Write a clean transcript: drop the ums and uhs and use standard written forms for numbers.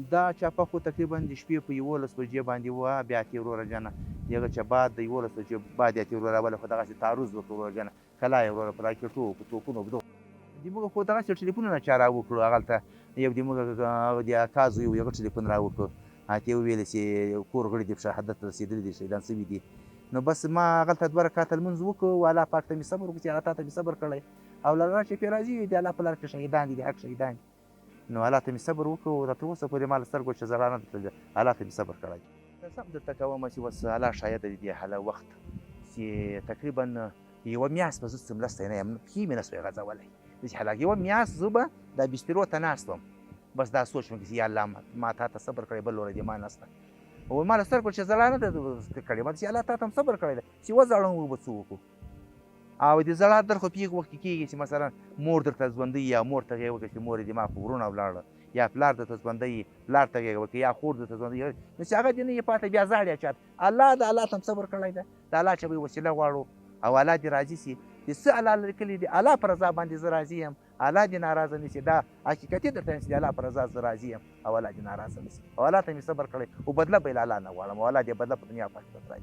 دا چاپه خو تقریبا د شپې په 11 بجې باندې وه. بیا تې وروره جانه د هغه چه بعد د 11 بجې بعد یې تې وروره راوله، خو دغسې تعرض وکړ وروره جانه، کلا یې وروره په راکټو په توپونو په دغو د موږ خو دغسې ټلیفونونه چا راوکړو. هغلته یو د موږ د اکا زوی و، هغه ټلیفون راوکړو، هغه وویل چې کور غړي دې په شهادت رسېدلي دي، شهیدان شوي دي. نو بس ما هغلته دوه رکعته لمونځ وکړو او الله پاک ته مې صبر وکړو چې الله تا ته مې صبر کړی او له الله چې پرې راضي وي، د الله په لار کې شهیدان دي، د حق شهیدان دي. نو الله ته مې صبر وکړو، دا تر اوسه پورې ما له سترګو چې ژړا نه ده تللې، الله ته مې صبر کړی. قسم درته کوم چې اوس الله شاهد دی، دې حاله وخت چې تقریبا یوه میاشت به زه څملستی نه یم، پښې مې نه سوی غځولی. داسې حالات یوه میاشت زه به دا بسترو ته ناست وم، بس دا سوچ مې چې یا الله ما تا ته صبر کړی، بل لوری دې ما نشته. او ما له سترګو چې ژړا نه ده کړې، ما چې الله تا ته هم صبر کړی دی چې وژاړم و به څه وکړو. او د ژړا در خو پېښ وخت کې کېږي چې مثلا مور درته ژوندۍ یا مور ته غېږ وکړي چې مور دې ما خو وروڼه ولاړه، یا پلار درته ژوندی پلار ته غېږ وکړي، یا خور درته ژوندۍ، نو چې هغه دې نه یې پاته بیا ژاړي چاته. الله د الله ته هم صبر کړی دی، د الله چې به یې وسیله غواړو او الله دې راضي شي چې څه الله لیکلي دي، الله په رضا باندې زه راضي یم، الله دې ناراضه نه شي. دا حقیقتي درته وایم چې د الله په رضا زه راضي یم او الله دې ناراضه نه شي، او الله ته مې صبر کړی او بدله به یې له الله نه غواړم او الله دې بدله په دنیا او په آخرت راکړي.